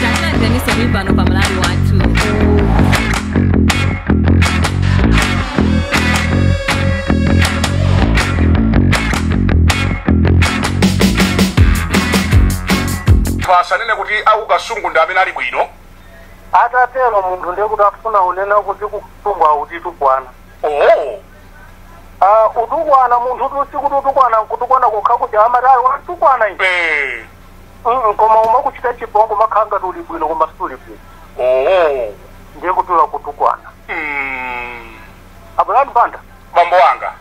Talandireni pano pa Malawi Wathu. Asanene kuti akukasungu ndi amene ali bwino. Atatero munthu ndiye kuti afuna unena kuti kukasungu akutitukwana. Oh. Ah, utukwana munthu tusi kuti utukwana nkutukwana kokha kuti amati ayi watukwana iwe. Koma umakuchita chipongwe, umakhala ngati uli bwino koma suli bwino. Oh. Ndiye kuti ulakutukwana. Abulani Banda. Bambo wanga.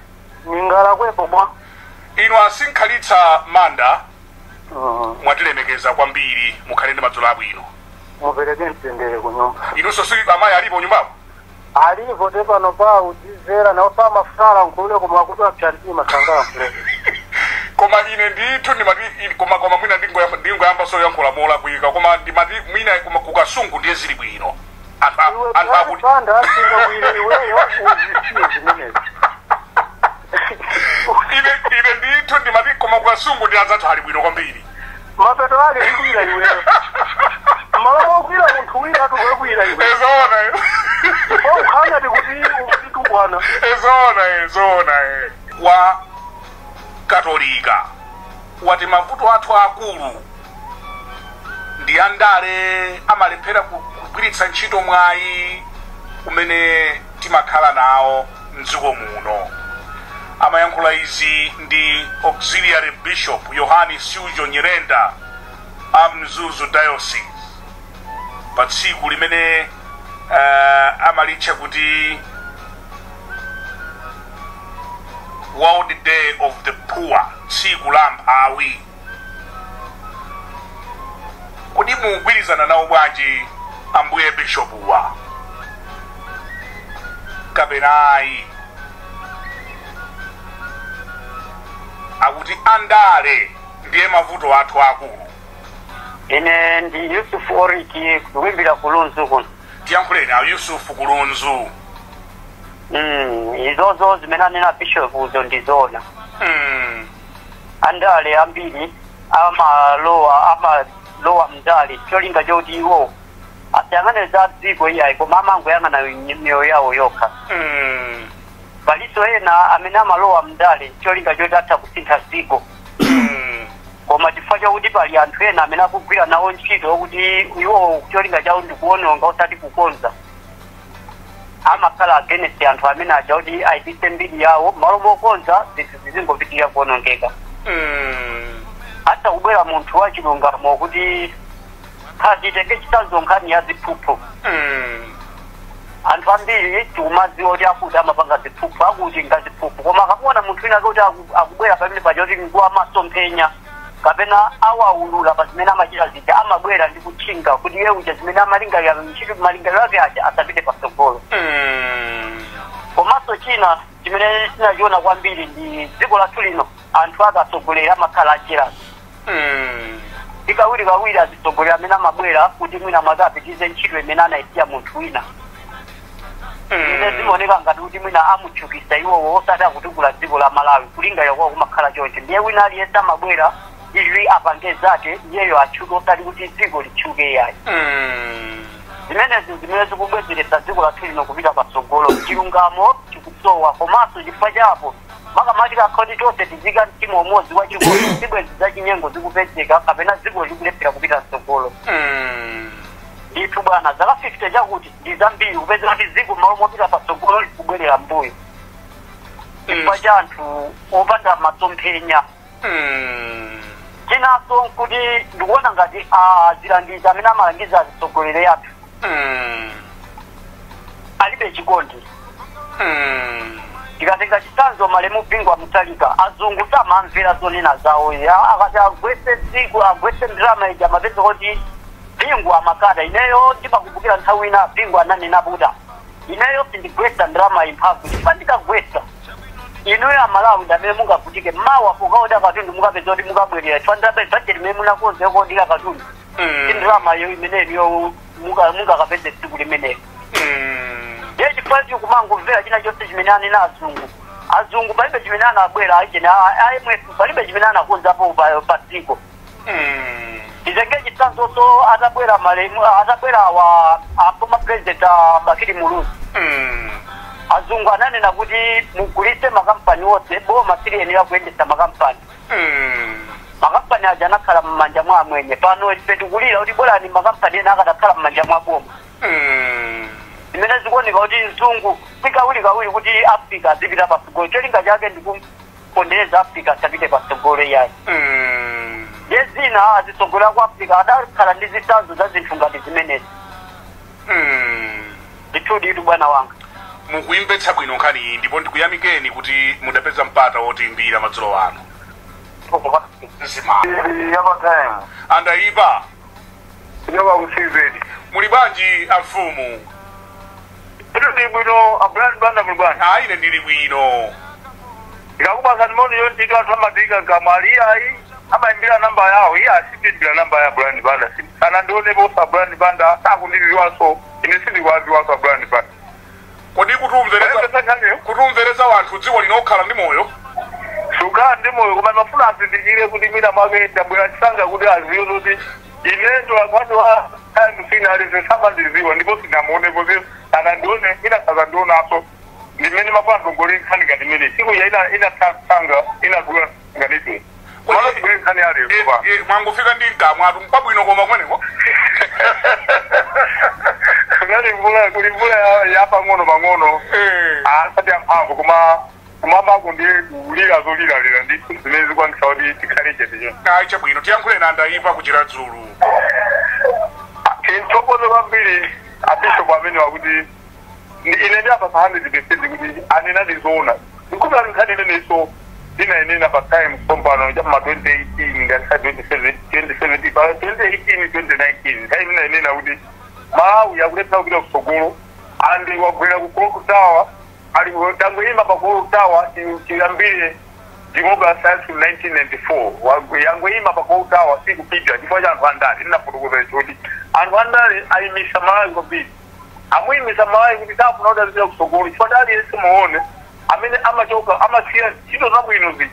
Ningalakwepo bwa. Inu asinkhalitsa manda. Mwatilemekeza kwambiri, mukhale ndi madzulo abwino. Mupereke mtendere ku nyumba. Inunso si amayi alipo nyumbapo? Alipo te pano pa udzizera nawo pa mafala nkhule koma akuti apsa mtima sangalankhule. Koma ine ndithu ndimati koma mwina ndingoyamba soyankhula molakwika, koma ndimati mwina koma kukasungu ndiye zili bwino. Iwe Anthu akuti Banda asinga bwino iweyo uzisiye zimenezi. Ine ndithu ndimati koma kukasungu ndi anzathu ali bwino kwambiri. Mapeto ake ndikwira iweyo. Malo mokwira munthu wina atukwira iwe. Ezona. Ukhala ndikuti ukutukwana. Ezona, ezona. Wa Katolika wati mavuto athu akulu ndi andale amalephera kugwiritsa ntchito mwayi umene timakhala nawo mdziko muno. Amayankhula izi ndi Auxiliary Bishop Yohani Sujo Nyirenda a Mzuzu Diocese pa tsiku limene amalitcha kuti World Day of the Poor, tsiku la amphawi. Kodi mugwirizana nawo bwanji ambuye bishopuwa kapena ayi? Akuti andale ndiye mavuto athu akulu. Ine ndi Yusuf Oriki kuimbira kulunzu kuno. Tiyankhuleni a Yusuf kulunzu. Izozo zimene anena bishop uzo ndizona. Andale ambiri amalowa mndale cholinga choti iwo asayang'ane za dziko iyayi, koma amangoyang'ana miyoyo yawo yokha. Palinso ena amene amalowa mndale cholinga choti atha kusintha dziko, koma chifukwa chakuti pali anthu ena amene akugwira nawo ntchito kuti iwo cholinga chawo ndikuwononga osati kukonza, amakhala against anthu amene aja kuti ayipitse mbiri yawo malo mokonza zinthu zizingopitirira kuwonongeka. Atha kubwera munthu wachilungamo kuti khazitenge chitsanzo nkhani ya ziphuphu. Anthu ambiri tikumadziwa kuti akuti amapanga ziphuphu, akuti nga ziphuphu, koma akamuona munthu wina kuti akubwera pamene paja kuti nguwa masomphenya kapena awaulula pa zimene amachita zija, amabwera ndi kutchinga kuti iye uja zimene amalingalira ntchito malingaliro ake aja asapite patsogolo. Komanso china chimene tinachiona kwambiri ndi dziko lathu lino anthu akatsogoleri amakhala acherasi. Ndi kawirikawiri azitsogoleri amene amabwera kuti mwina mwake apitize ntchito imene anayisiya munthu wina, ine zimaoneka ngati kuti mwina amutchukisa iwowo osati akutukula dziko la Malawi. Kulingalira kwawo kumakhala choncho, ndiye wina aliyense amabwera izi apange zake iyeyo atchuke osati kuti dziko litchuke iyayi. Zimenezi zimene zikubwezeretsa dziko lathu lino kupita patsogolo, chilungamo chikusowa. Komanso chifukwa chapo makamaka akhoti tonse tizika mtima umodzi wa chikondi, zibwezi za chinyengo zikupezeka kapena dziko likulephera kupita mtsogolo. Ndithu bwana, zaka 50 chakuti ndi zambiri kupeza kuti dziko malo mopita patsogolo likubwerera mbuyo chifukwa cha anthu opanda masomphenya. Chinanso nkuti ndikuona ngati azilangiza amene amalangiza azitsogoleri athu alibe chikondi. Tikatenga chitsanzo malemu Bingu wa Mutharika, azungu samamvera zonena zawo, akati agwetse dziko agwetse ndalama ija amapeza kuti Bingu amakata. Ineyo ndimakumbukira nthawi ina Bingu ananenapo kuti ineyo sindigwetsa ndalama imphamvu chifukwa ndikagwetsa inuyo Amalawi ndamene mungavutike mawa pokaoda katundu mukapeza kuti mukabwerera chifukwa ndalama budget imene munakonza yokodera katundu si ndalama yo imeneyo mungakapeze tsiku limenelo. Ndiye chifukwa chikumangomvera china chonse chimene anena azungu. Azungu palibe chimene anabwera aichene IMF palibe chimene anakonzapo pa dziko. Titenge chitsanzonso atabwera malemu, atabwera wa a former president Bakili Muluzi, azungu ananena kuti mugulitse makampani onse, boma siliyenera kuyendetsa makampani. Makampani aja anakhala m'manja mwa amwenye. Pano ife tikulira kuti bwerani makampani ena akadakhala m'manja mwa boma, zimene zikuoneka kuti mzungu kawirikawiri kuti Africa azipita patsogolo, cholinga chake ndikupondereza Africa asapite patsogolo yayi. Ndiye zina azitsogolera ku Africa adakhala ndi zitsanzo za zinthu ngati zimenezi. Ndithudi itu, bwana wanga. Mukuyimvetsa bwino nkhani iyi, ndipo ndikuyamikeni kuti mudapeza mpata wotiimbira madzulo ano. Zima. Yapatime. Andayipa. Kuchoka ku CZ. Muli bwanji, amfumu? Ito ndi bwino, abrand banda, muli bwanji? Ayi, ine ndili bwino. Ndikakupasa ndimoni yonti anthu amadika nkamwa iyayi, amayimbira namba yawo. Iye asitimbira namba ya Brand Banda, anandionepo sa Brand Banda, sakundiliwanso, ine sindikuwaziwanso a Brand Banda. Kodi kuti nkhaniyo? Kuti umvereza wanthu dziko lino okhala ndi moyo? Sukhala ndi moyo, koma mafuna azindikire kuti mwina mwake ndabwera chisanga kuti aziwe kuti inendo akwati wa time sina samandiziwa, ndipo sinamuonepo, anandione ina sazandionaso. Ndimene mafuna ndongole nkhani ngati imene siku ya ina inatsanga inagula ngatitu malo tigule nkhani yaleyo. Mwangofika ndi mkamwatu, mpabwino koma kumeneko? Kunali mvula, kuli mvula ya pang'ono pang'ono, asati amphamvu, koma kumambako ndiye kulira zoliralira ndithu zimene zikwanisa kuti tikhale chete chonse. Ayi, chabwino, tiyankhule na Andayipa kuchira dzulu. Tinthokoze kwambiri abishopu amene wakuti ine ndi apa pa 100% kuti anena ndizoona. Ndikupira nkhani imenenso ndinayinena pa time pompano chama 2018 ngati 2017, pa 2018 2019, nthawi imene kuti Malawi akulepha kupita kutsogolo, andi wagwera ku clock tower, ali tangoyima pa clock tower chiyambire democracy 1994, yangoyima pa clock tower, sikupita chifukwa cha anthu andale. Ndinafotokoza icho kuti anthu andale ayimisa Malawi kwambiri, amuyimisa Malawi kuti safuna kuti azipita kutsogolo, chifukwa cha aliyense muone amene amachoka amasiya ntchito zabwino zija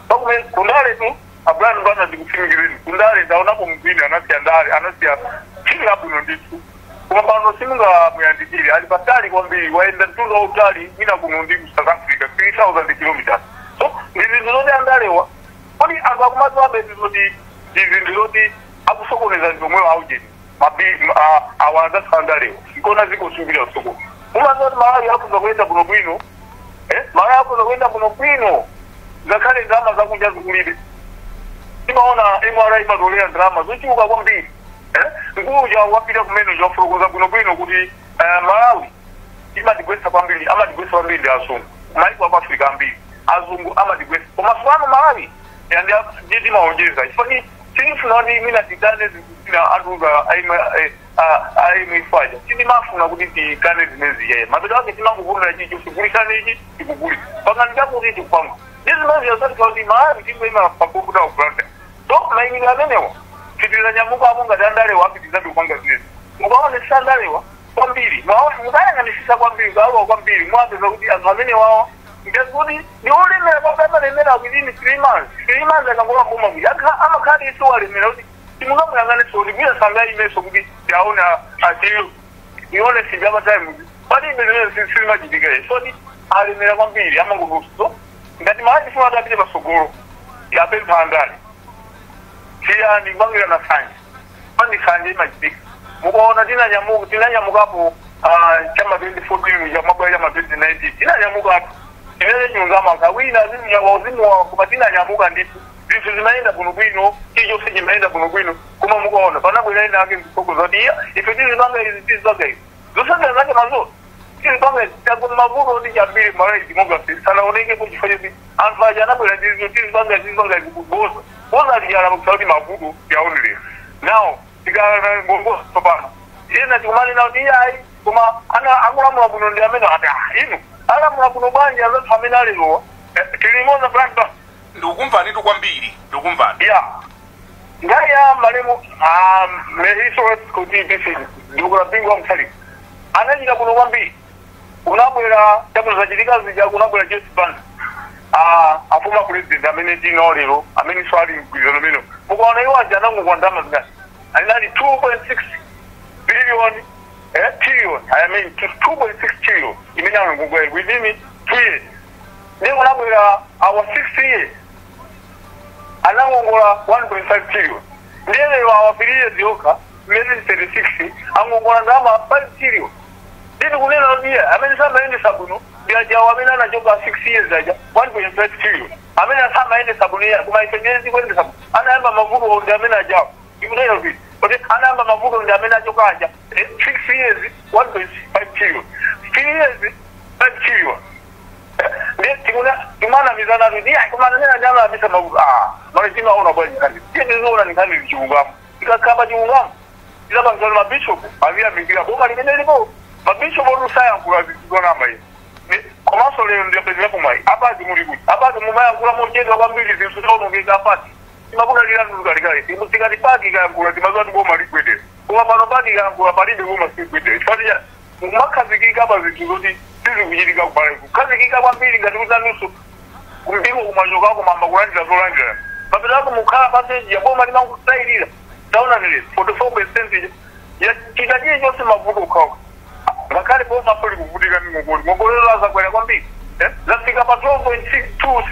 pakume kundale tu. Abraham bana, ndikutsimikizeni, kundale ndaonapo mgwini anasiya ndale, anasiya ntchito yabwino ndithu, koma pano simungamuyandikire, ali patali kwambiri, wayenda mtunda wautali mwina kuno ndi ku South Africa, 3000 kilometers. So ndi zinthu zoti andalewa, kodi anthu akumadziwabe zoti ndi zinthu zoti akusokoneza ndi omwewo aujeni awa anzathu andalewa, nkona zikosungirira kusokolo. Mumadziwa kuti Malawi akhoza kuyenda bwinobwino, Malawi akhoza kuyenda bwinobwino ngakhale ndalama zakunja zikulibe. Timaona MRA imatolera ndalama zochuluka kwambiri. Mkulu wapita kumene wafotokoza bwinobwino kuti Malawi imatigwetsa kwambiri, amatigwetsa kwambiri ndi azungu. Maiko aku Africa ambiri azungu amatigwetsa, koma sipano Malawi ndi timaonjeza chifukwa tilifuna kuti mwina tikane zinthu zina atuza IMF aja, tindimafuna kuti tikane zimene ziyaye, mapeto ake timanguvumira chicho, tigulisane ichi, tikugulisa pangani chakuti tikupanga ndi zimene ziyasatika kuti Malawi tingoima pakokuta kulanda. So mayimidwe amenewa sitizanyamuka ngati andalewa apitizabe kupanga zimene. Mukaonesa andalewa kwambiri, mukayang'anisisa kwambiri, mukalowa kwambiri, mwapeza kuti anthu amene wawa ndikuti ndi olemera kwambiri, amalemera within 3 months. 3 months akangola mboma kuja amakhala iso walemera kuti timungamuyang'aneso kuti mwina sangayimeso kuti tiaone atiyo ione sijapatime palibe zimene sizimachitika. So ti alemera kwambiri amangokuso ngati Malawi tifuna kuti apite pasogolo, yapempha andale siyani kupangira na sanje pani sanje imachitika. Mukaona tinanyamuka, tinanyamukapo chama 2014, chamabwera chama 2019, tinanyamukapo imene chilungamo akawina azimuwa, koma tinanyamuka ndithu, zinthu zimayenda bwinobwino, chilichonse chimayenda bwinobwino. Koma mukaona panabwera ena ake mkusokoza kuti iya, ife tizipanga izi, tizipanga izi, zosangana zake mazo tizipanga izi, mavuto ndi chambiri. Malawi democracy sanaonekepo chifukwa choti anthu aja anabwera ndizo tizipanga izi, tizipanga izi, kuboza boza alijala pakusa kuti mavuto yaonelera now tikana ngongozo tsopano ena tikumanena kuti iyayi, koma ana akulamula bwino ndi amene ati, ah, inu alamula bwino bwanji azathu amene alilowa tilimoza branda? Ndikukumvanitu kwambiri, ndikukumvani. Ya, nkhani ya malemu Meriso kuti bisi ndikula Bingu wa Mutharika anachita bwino kwambiri. Kunabwera chabwino zachitika zija, kunabwera Joyce Banda, a former president amene tinawo lero, amene so ali mgwirizano umene. Mukaona iwo aja anangokwa ndalama zingati Anali 2.6 billion, trillion, I mean 2.6 trillion imene anangongola within 2 years. Ndiye kunabwera our 6 years, anangongola 1.5 trillion. Ndiye lero our 3 years yokha, miyezi 36, angongola ndalama 5 trillion. Nditi kunena kuti iye amene samayendesa bwino ndi ajawo amene anachoka 6 years aja, 1.5 trillion. Amene asamayendesa bwino iye, koma ife ndiye tikuyendesa bwino. Anayamba mavuto ndi amene ajawo. Ndikunena kuti anayamba mavuto ndi amene achoka aja. 6 years 1.5 trillion, 3 years 5 trillion. Timanamizana kuti iya, kumananena ndi anayambisa mavuto. Ah, mara timaona bwanji nkhani? Tiye tizoona ni nkhani chilungamo. Tikakamba chilungamo, tizapangisana. Mabishopu aziyamikira boma limene lipo. Mabishopu otusayankhula zizonama izi. Komanso lero ndiyapezerapo mwayi. Apati muli kuti apati mumayankhula mochedwa kwambiri, zinthu zaonongeka. Apati timakudalira tukalikale, tikati PAC ikayankhula timaziwa ti boma ligwedera, koma pano PAC ikayankhula palibe, boma sigwedera. Chifukwa mukumakhazikika pa zinthu zoti sizikuchitika kupala, kukhazikika kwambiri ngati kuti nanunso kumpingo kumachokako mamba kulandira zolandira mapetako mukhala paseji ya boma limankusayilira. Taona lero 44% yachita chilichonse, mavuto ukhawa. Ngakhale boma so likuvutika ndi ngongole, ngongole zakwera kwambiri, zafika pa 12.62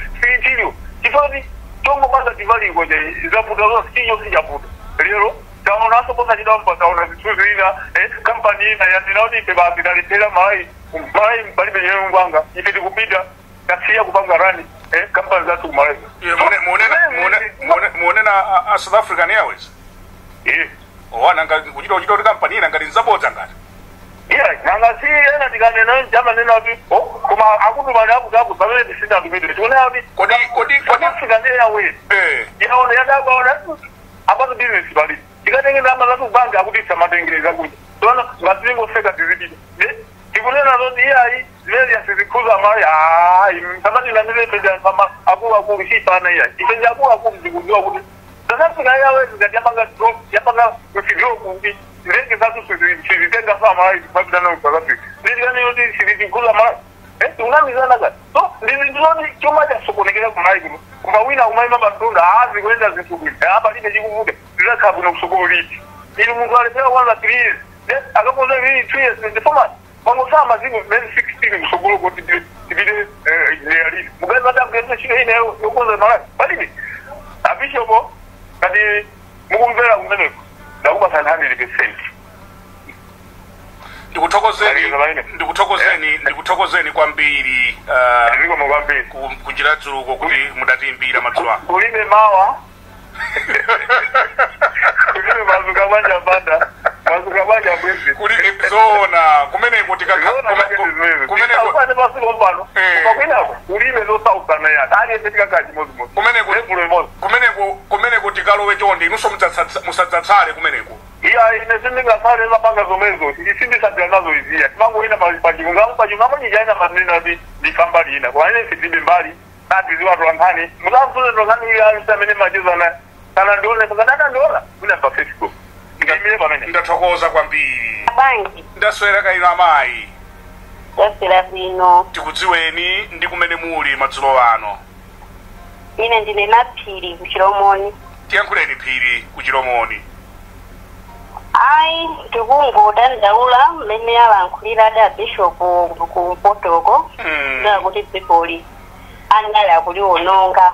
trillion, chifukwa kuti chongopanga tivaliko zavuta zonse, chilichonse chavuta. Lero taonanso posachedwapa, taona zinthu zina, kampani ina yanena kuti ife basi talephera Malawi, Malawi palibe chimene mupanga, ife tikupita, tasiya kupanga run kampani zathu kumalawi. Munena a South African Airways? Eh. Wana kuchita kuti kampani ina ngati nzabodza ngati. Iya, nanga si ena tikanena jamanena kuti, oh, koma akutumani akuti akuti pamene tisinatumire, tikunena kuti Kodi African Airways yaona, yadabaona apato business palibe, tikatenge ndalama zathu kubanga akuti tisamatengereza kuja tona ngatingoseka tizipita. Tikunena zoti iyayi, zimene ziyasizikhuza mali. Hayi, samatinamire president pama akuluakulu sipana. Iyayi, ife ndi akuluakulu, tikudziwa kuti South Africa Airways ngati yapanga drop, yapanga withdraw kuti ndege zathu sizitenga sa Malawi kupapita nayo South Africa, nditikani kuti sizikhuza Malawi, tikunamizana kati. So ndizoti chuma chasokonekera kumalawi kuno, koma wina kumayima pamtunda aazi kuyenda zinthu bwino, palibe chikuvuta, zizakhala bwino kusokolo liti? Ili munthu alephera kwanza 3 years, akakonza ili 2 years 24 months, pangosama maziko mezi 16 kusokolo kuti tipite lili mukazi adagwiritsa ntchito ina yokonza Malawi palibe. Abishopo, ngati mukumvera kumeneko, ndakupasa 100%. Ndikuthokozeni. Aliyeza. Ndikuthokozeni, ndikuthokozeni kwambiri Zikomo kwambiri. Kunjira dzulo kuti mudatiimbira madzulo ano. Kulibe mawa, kulibe mazuka banja banda, mazuka banja bwezi. Kuli zoona kumeneko kumeneko Kumeneko pano kwakwinako kulibe zosaukana ya aliyense, tikakhala chimodzimodzi. Level imodzi. Kumeneko tikalowe chonde, inunso musadzatsale kumeneko. Iya, ine sindingasale mapanga zomwezo, isindisadzira nazo iziya. Timangoina pachilungamo, pachilungamo chichaina manena kuti ndifa mbali ina, koma ine sitilibe mbali. Natiziwa tolankhani, musamfuze tolankhani ili alisi amene macheza naye kana ndione saka ndiona mwina pa Facebook. Ndiyimire pamene. Ndathokoza kwambiri. Bangi. Ndaswera kaino amayi? Ndaswera bwino. Tikudziweni ndi kumene muli madzulo ano. Ine ndine Naphiri kuChilomoni. Tiyankhuleni Phiri kuChilomoni. Ayi, ndikungodandaula mmene alankhulira adi abishopu kumpotoko kuti dzikoli andale akuliwononga.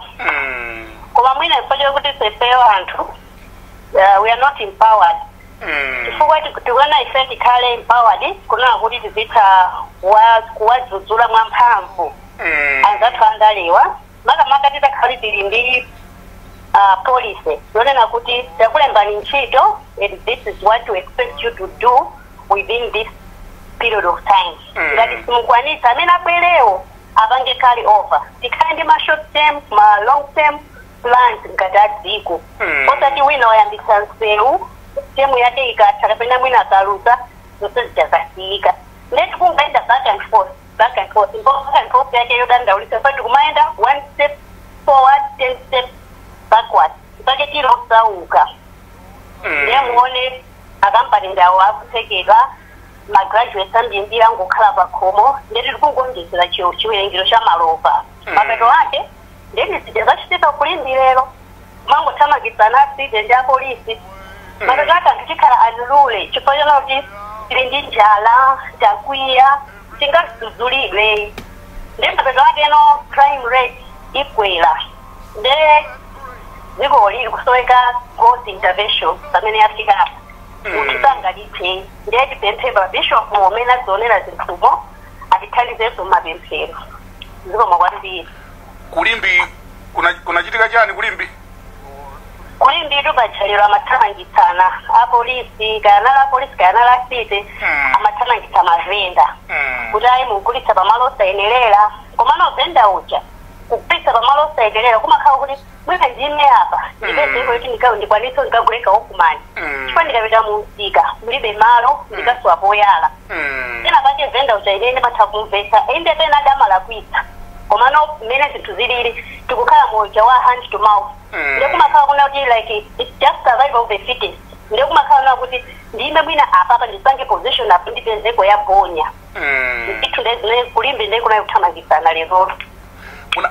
Koma mwina chifukwa chokuti ifeyo anthu, we are not empowered, chifukwa tikuona ife tikhale empowered kunena kuti tizitha kuwadzudzula mwamphamvu anzathu andalewa, makamaka titakhale tili ndi policy yonena kuti takulembani ntchito and this is what we expect you to do within this period of time. Ngati simukwanitsa, amene abwerewo apange carry over. Tikhale ndi ma short term, ma long term plans ngati a dziko, osati wina wayambitsa msewu, term yake ikatha kapena mwina akaluza, zonse zichazasiyika. Ndeti kungaenda back and forth, back and forth, ndipo back and forth yake yodandaulitsa pati kumayenda one step forward, 10 steps backward, mpake tilosauka. Ndiye muone akampani ndawo akutsekedwa, magraduates ambiri angokhala pakhomo, ndeti tikungonjezera chiwerengero cha malova. Mapeto ake ndeti zija zachitika kulimbirero, mangothamangitsana aside ndi apolisi. Mapeto ake anthu tikhala anulule chifukwa chona kuti tili ndi njala, takwiya, tingadzudzulidwe. Ndi mapeto ake no crime rate ikwera. Nde dzikoli likusoweka God's intervention pamene yafika apa. Munthu sangalithe. Ndiye tipemphe mabishopu omene azionera zinthumo atithandizenso mumapemphero. Zikomo kwambiri. Kulimbi kunachitika chani kulimbi? Kulimbitu pachalero amathamangitsana apolisi, kaya apolisi kaya a city, amathamangitsa mavenda kuti ayi, mugulitsa pamalo osayenerera. Komano venda uja kugulitsa pamalo osayenerera kumakhala kuti mwina ndime apa ndipezeko kuti ndikwanitse ndikaguleka okumani, chifukwa ndikapita mumsika mulibe malo, ndikasuwa poyala. Pena pake venda uja ine ndimatha kumvetsa, inde pena adamalakwitsa, komano mmene zinthu zilili tikukhala moja wa hand to mouth. Ndiye kumakhala kuna kuti like it's just survival of the fittest. Ndiye kumakhala kuna kuti ndime mwina apapa ndipange position apo ndipezeko ya bonya. Ndithu ndezine kulimbi ndiye kunayo kuthamangitsana lerolo.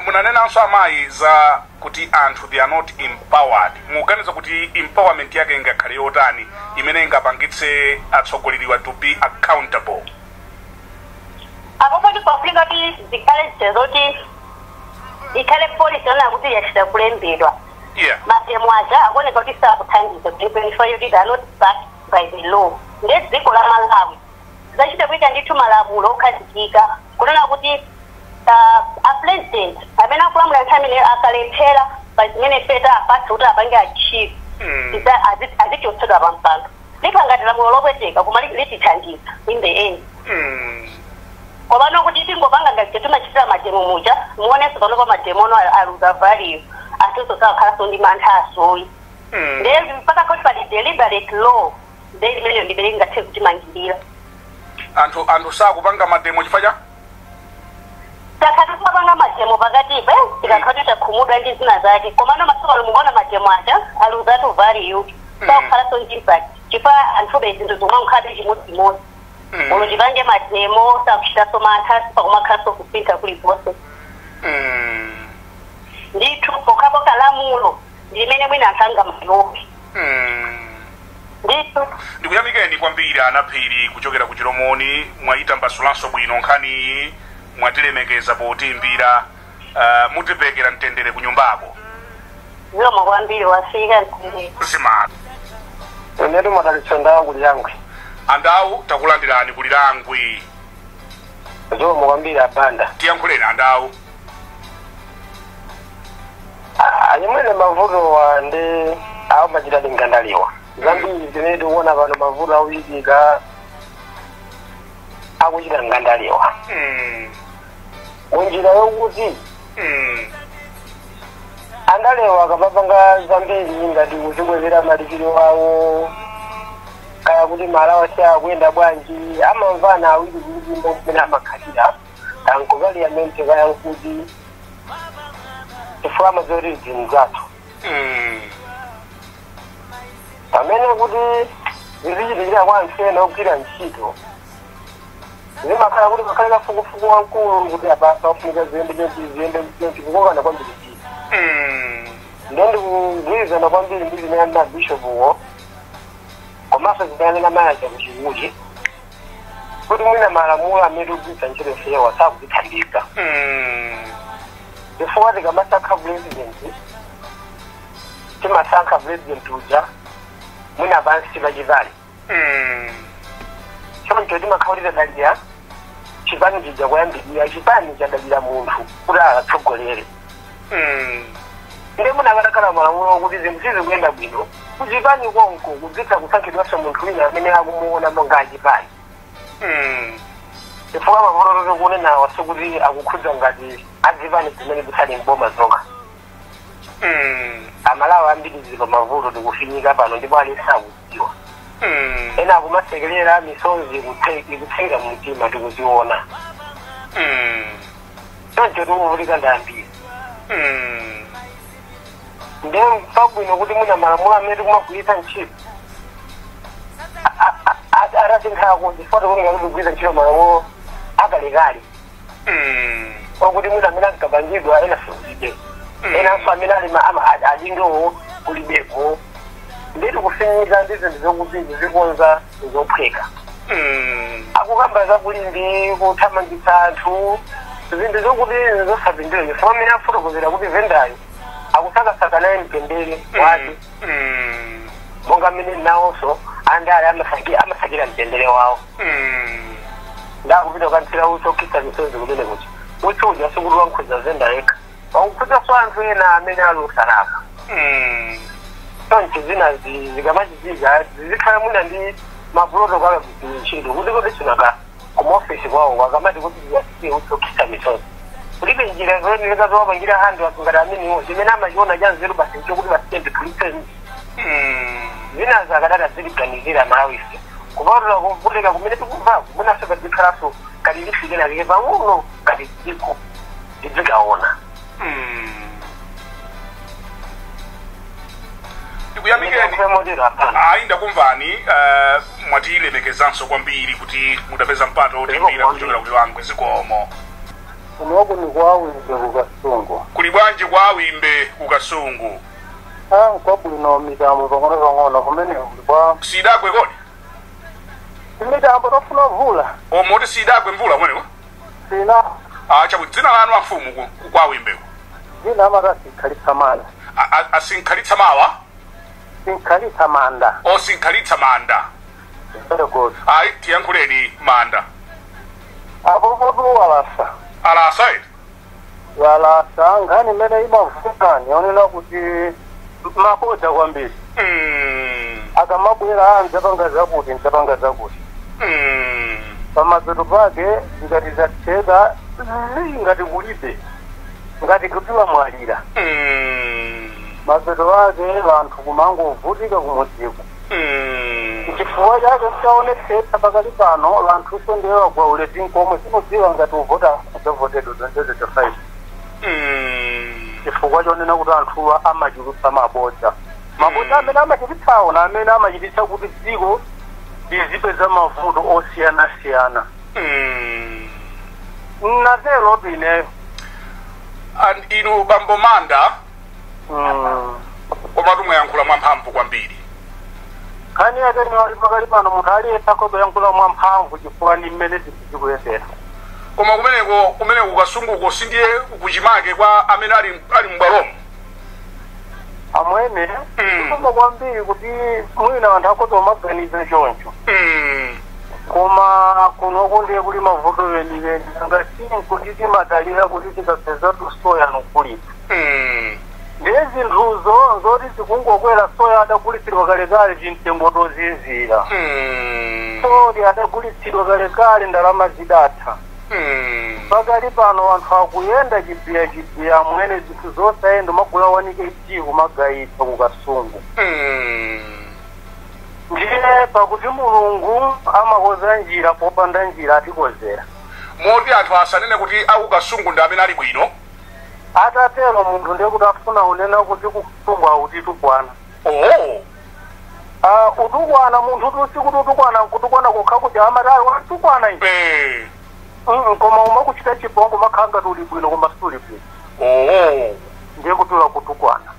Munanenanso amayi za kuti anthu they are not empowered. Mukuganiza kuti empowerment yake ingakhale yotani imene ingapangitse atsogoleriwa to be accountable? Apo pati pafunika kuti zikhale zoti ikhale policy yona kuti yachita kulembedwa. Mademo aja akuoneka kuti sakuthandiza kuti kuti they are not backed by the law. Ndiye dziko la Malawi zachita kuita ndithu malamulo okhazikika kunena kuti a president amene akulamula nthawi imene akalephera pa zimene feta apatse kuti apange achieve, azichotsedwa pa mpando. Likhala ngati lamulo lopweteka, koma litithandiza in the end. Komano kuti tingopanga ngati timachitira mademo muja, muonenso pano pa mademo ono aluza value, anthuso sakhalanso ndi mantha asoyi. Ndiye mpaka kuti pali deliberate law, ndiye limeneyo ndimene lingathe kutimangirira. Anthu sakupanga mademo chifukwa cha Takhala timapanga mademo pakatipa tikakhala kuti takhumudwa ndi zina zake, komano masiku ano mukuona mademo aja aluzatu value, sakukhalanso ndi impact chifukwa anthube zinthu zomwe nkhati chimodzimodzi. Ulo tipange mademo sakuchitanso mantha, sipakumakhalanso kusintha kuliponse. Ndithu pokhapokha lamulo ndimene mwina anthu angamalope. Ndithu. Ndikuyamikeni kwambiri anaphiri kuchokera ku Chilomoni. Mwayitambasulanso bwino nkhaniyi, mwatilemekeza potiimbira. Mutipekera mtendere ku nyumbako. Zikomo kwambiri, wafika mtendere. Zimati Inetu Madalitso Ndawu Kulilangwe. Andawu, takulandirani Kulilangwi. Zikomo kwambiri abanda. Tiyankhuleni andawu. Anyimwene, mavuto wa ndi awo machita ngandaliwa zambiri zimene tikuona pano, mavuto akuchitika akuchita ngandaliwa munjira yokuti andalewa akamapanga zambiri ngati kuzikwezera malipiro awo, kaya kuti malawa akuyenda bwanji, amamvana awiri kuti kumene amakhalira kanku parliament, kaya nkuti, chifukwa amazoti zinthu zathu. Pamene kuti zizichitikira kwa anthu ena ogwira ntchito, zimakhala kuti pakhale kafukufuku wamkulu kuti apasa ofunika ziyende chonchi, ziyende chonchi, kukokana kwambiri ntchito. Ndiye ndikugwirizana kwambiri ndi zimene anena bishopuwo, komanso zimene anena manager kuchikuti kuti mwina malamulo amene tikugwiritsa ntchito ifewa sakutithandiza, chifukwa tikamasankha president, timasankha president uja mwina pansi pachipani. Choncho timakhala kuti tadalira chipani chija kuyambirira, chipani chadalira munthu kuti akatsogolere. Ndiye mwina akatakhala malamulo kuti zinthu sizikuyenda bwino kuchipani konko, kudzitha kusankhidwanso munthu wina amene akumuona monga achipani, chifukwa mavuto tikunenawa sikuti akukhudza ngati azipani zimene zisali mboma zokha. Amalawi ambiri zili pa mavuto, tikufinyika pano ndipo aliyense akudziwa. Ena akumasekerera, misozi ikutsenga mumtima, tikuziona. Choncho tikuvutika ndi ambiri. Ndiye pabwino kuti mwina malamulo amene tikumagwiritsa ntchito atasinthako, chifukwa tikuoneka kuti kugwiritsa ntchito malamulo akalekale okuti mwina amene ankapangidwa ena sikulibe, enanso amene ali adindowo kulibeko. Ndiri kufinyika ndi zinthu zokuti zikonza zophweka. Akukamba zakulimbi kuthamangitsa anthu, zinthu zokuti zosapindula, chifukwa amene afotokozera kuti vendayo akusakasaka naye mtendere wake, monga amene nawonso andale amasakira mtendere wawo. Ndakupita kukanthira utsi okhetsa misozi kumene kuti utsi uja sikuti wankhudza venda yekha, wakukhudzaso anthu ena amene ali osalakwa. Choncho zina zikamachitika zizikhala mwina ndi maprotocol akugwira ntchito, kuti sinaka kumaofesi kwawo akamati kuti ziyasiye utsi okhetsa misozi, kulibe njira zoyenera zowapangira anthu ngati amenewo. Chimene amachiona cha nzeru basi nchokuti basi tiphulitse. Zinazo akadati aziliganizira Malawife, kupatula kuvutika kumene tikumvako, mwinaso padzikhalanso kati lifikira kake pang'ono kati dziko tidzikaona. Ndikuyamikeni. Motero apana. Ayi, ndakumvani. Mwatilemekezanso kwambiri kuti mudapeza mpata otimbira kuchokera kuti wangwe. Zikomo. Kunoku ni kwawimbe kukasungu. Kuli bwanji kwawimbe kukasungu? Ah, kwabwino, mitambo pang'ono pang'ono. Kumene kuli kwa? Sidagwe kodi? Mitambo, tofuna vula. Omoti sidagwe mvula kumeneko? Sina. Ah, chabu dzina lanu amfumu kwawimbeko? Dzina amati Sinkhalitsa Manda. Asinkhalitsa mawa? Sinkhalitsa Manda. Osinkhalitsa Manda. Very good. Ayi, tiyankhuleni Manda. Apo potu walasa. Alasa iti? Walasa. Nkhani imene imavuta yonena kuti mabodza kwambiri. Akamabwera, ndzapanga zakuti, ndzapanga zakuti, pamapeto pake ngati zatheka ngati kulibe, ngati kuti wamwalira. Mapeto ake vanthu kumangovutika kumudziko. Chifukwa chake mtaonetsetsa pakali pano vanthuso ndiye wagwaule tinkomwe sinodziwa ngati uvota udzavotedwa 2025, chifukwa chonena kuti anthuwa amachulutsa mabodza. Mabodza amene amachititsawo na amene amachititsa kuti dziko lizipeza mavuto osiyanasiyana. Natero ineyo. And inu bambo Manda, komatu mwayankhula mwamphamvu kwambiri. Nkhani yake ni pakali pano munthu aliyense akhoza mwamphamvu, chifukwa ni mmene zinthu zikuyendera. Koma kumeneko kukasunguko sindiye kuchimake kwa amene ali m'bwalomo? Amwene, koma kwambiri kuti mwina anthu akhoza kumaganiza choncho, koma kunoko ndiye kuli mavuto weniveni ngati kuti timadalira kuti tikapeza tusoya nokulipha. Ndiye zinthuzo zoti zikungokwera, soya adagulitsidwa kalekale chimtengo tozizira. Soli adagulitsidwa kalekale, ndalama zidatha. Pakali pano anthu akuyenda chibiya chibiya mwene, zinthu zosayenda, umagula 1 kg kumagayitsa kukasungu. Ndiye pakuti Mulungu amakoza njira popanda njira, atikozera. Moti anthu asanene kuti akukasungu ndi amene ali bwino? Atatero munthu ndiye kuti afuna unena kuti kukasungu akuti tukwana. Oh. Ah, utukwana munthu tusi kuti utukwana nkutukwana kokha kuti amati ayi watukwana ine. Koma umakuchita chipongwe, umakhala ngati uli bwino koma suli bwino. Oh. Ndiye kuti ulakutukwana.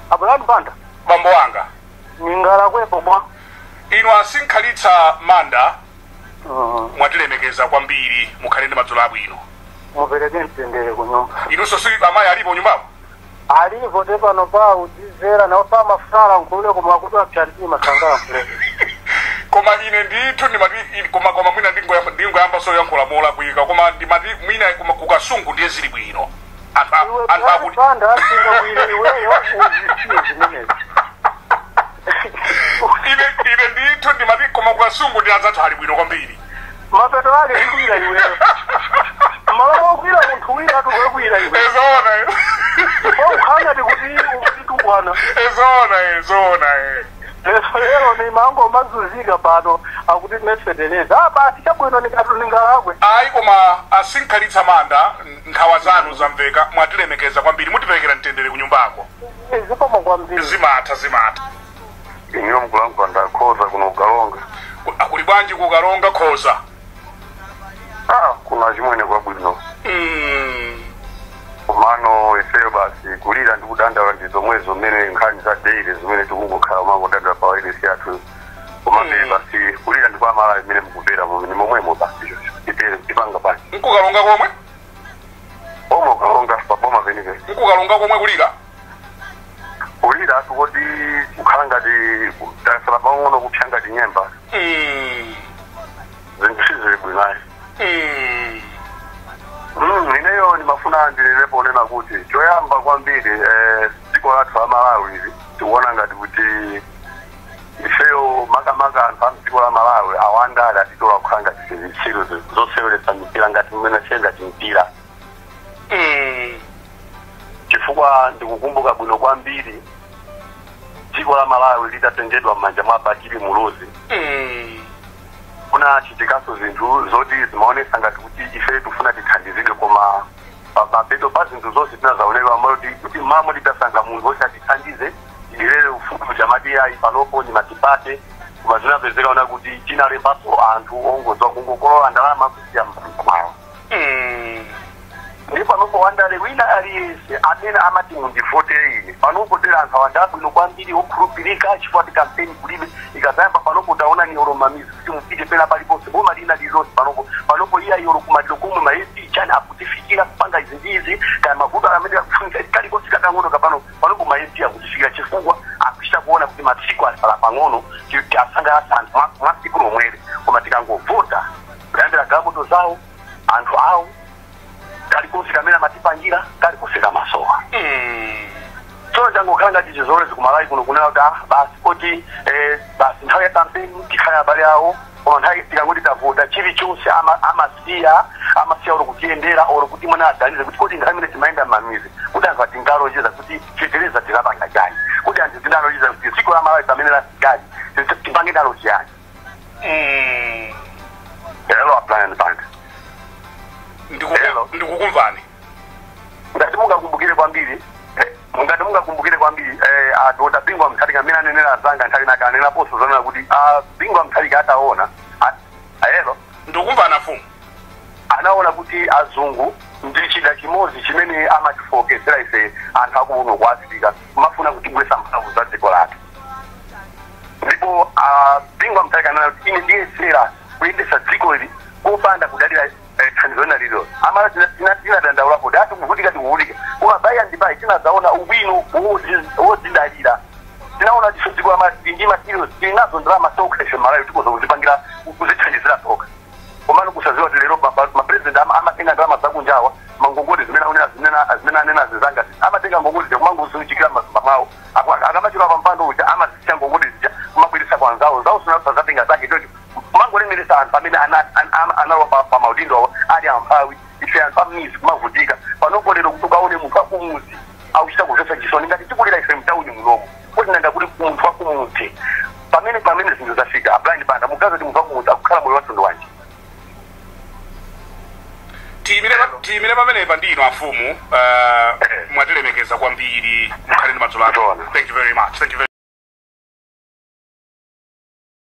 Abulani Banda. Bambo wanga. Ningalakwepo bwa? Inu asinkhalitsa Manda, mwatilemekeza kwambiri, mukhale ndi madzulo abwino. Mupereke mtendere ku nyumba. Inunso si amayi alipo nyumbapo? Alipo te pano pa udzizera nawo samafala nkhulule, koma akuti apya mtima sangalankhuleke. Koma ine ndithu ndimati koma mwina ndingoyamba soyankhula molakwika, koma ndimati mwina koma kukasungu ndiye zili bwino. Iwe Anthu akuti Banda, asinga bwino, iweyo uzisiye zimenezi. Ine ndithu ndimati koma kukasungu ndi anzathu ali bwino kwambiri. Mapeto ake ndikwira iweyo, malo mokwira munthu wina atukakwira iwe. Ezona. Ukhangati kuti utitukwana. Ezona, ezona. Lero ni mango mazuzika pano akuti mefeteleza, ah, basi chabwino, nikatu ningalakwe. Ayi, koma asinkhalitsa Manda, nkhawa zanu zamveka, mwatilemekeza kwambiri, mutiperekera mtendere ku nyumbako. Zikomo kwambiri. Zimatha, zimatha. Iniyo mkulankhula ndakhoza kuno kukalonga. Kuli bwanji kukalonga, Khoza? Ah, kuna chimwene kwabwino. Komano ifeyo basi kulira ndi kudandaula ndi zomwezo mmene nkhani za daily. zambiri zimene tikungokhala umangodadwa pa wailesi yathu, komabe basi kulira ndi kwa Malawi imene mukupera ni momwemo basi, itere tipanga basi. Nkukalonga komwe? Omwe ukalonga paboma penipeni. Nkukalonga komwe kulira? Kulira tukoti kukhala ngati tasala pang'ono kupsya ngati nyemba. Zinthu sizili bwinayi. Ineyo ndimafuna ndinenepo onena kuti choyamba kwambiri, dziko lathu la Malawi ili tikuona ngati kuti ifeyo makamaka anthu a mdziko la Malawi awandale atitola kukhala ngati zitsiru zoseweretsa mipira, ngati mmene ngati mpira. Chifukwa ndikukumbuka bwino kwambiri dziko la Malawi litatengedwa m'manja mwa Bakili Muluzi, kunachitikanso zinthu zoti zimaonesa ngati kuti ife tifuna tithandizidwe, koma pamapeto pa zinthu zonse tinazaoneka kuti mamo titasankha munthu woti atithandize tilere ufulu chamati ayi panopo ni matipate, koma zinapezeka ona kuti tinalembapo anthu ongodziwa kungokolola ndalama kusiya m'manja mwawo. Ndipo panopo wandale wina aliyense amene amati mundivotere ine, panopo tera anthu awanda abwino kwambiri okhulupirika, chifukwa ti kampeni kulibe. Ikazayamba panopo taona ni olo mamizi kuti mupite pena paliponse boma lina lililonse panopo iya yolo kumaliro komwe ma MP chani akutifikira kupanga izi ndi izi, kaya mavuto amene akufunika kalikonse kakang'ono kapano panopo ma MP akutifikira, chifukwa akuchita kuona kuti masiku asala pang'ono tiasangalatsa anthu mwa tsiku lomweli. Koma tikangovota kuyambira galimoto zawo anthu awo kalikonse kamene amatipangira kalikonse kamasowa. Tsono changokhala ngati chizolowezi kumalawi kuno kunena kuti basi kuti basi nthawi ya kampeni tikhale abale awo, koma nthawi tikangoti tavota chilichonse amasiya olo kutiyendera olo kuti mwina aganize kuti kodi nthawi imene timayenda m'mamizi kuti anthu atingalonjeza kuti fetereza tilapanga chani, kuti anthu tinalonjeza kuti dziko la Malawi pamene lasikali tipange nalo chiyani. Hello, Brian Banda. Ndikukumvani. Ngati mungakumbukire kwambiri, Dr. Bingu Mutharika amene anenera azanga nthawi nake anenaponso zonena kuti Bingu Mutharika ataona hello. Ndikukumvani afumu. Anaona kuti azungu ndi chida chimodzi chimene amatifokesera ife anthu akuno ku Africa, kumafuna kutigwetsa mphamvu za dziko lathu. Ndipo Bingu Mutharika anena kuti ine ndiyesera kuyendetsa dziko ili popanda kudalira thandizo lina lililonse. Amala tinadandaulapo dati kuvutika tikuvutika, koma by and by tinazaona ubwino wodzidalira. Tinaona tife dziko la ndi materials tili nazo ndalama tokha ife Malawi tikoza kuzipangira kuzithandizira tokha, komano kusaziwa kuti lero mapresident amatenga ndalama zakunjawa, mangongole zimene akunena zimene anena zizanga amatenga ngongole zija kumangozichikira mazimba mwawo. Akamachoka pampando uja amazisiya ngongole zija kumabweresa kwa anzawo zawo sinazatenga zake chocho kumangolemeresa anthu amene analowa pa maudindo awo ali amphawi. Ife anthu amizi kumavutika panopo lero kuti ukaone munthu akumuzi akuchita kumvetsa chisoni ngati tikulira ife mtawuni munomo, kuti nanga kuti munthu akumudzi pamene zinthu zafika. Abrian Banda, mugaza kuti munthu akumudzi akukhala moyo wathu wanji? Tiyimire pamenepa ndino afumu. Mwatilemekeza kwambiri, mukhale ndi madzulo abwino. Zoona. Thank you very much, thank you very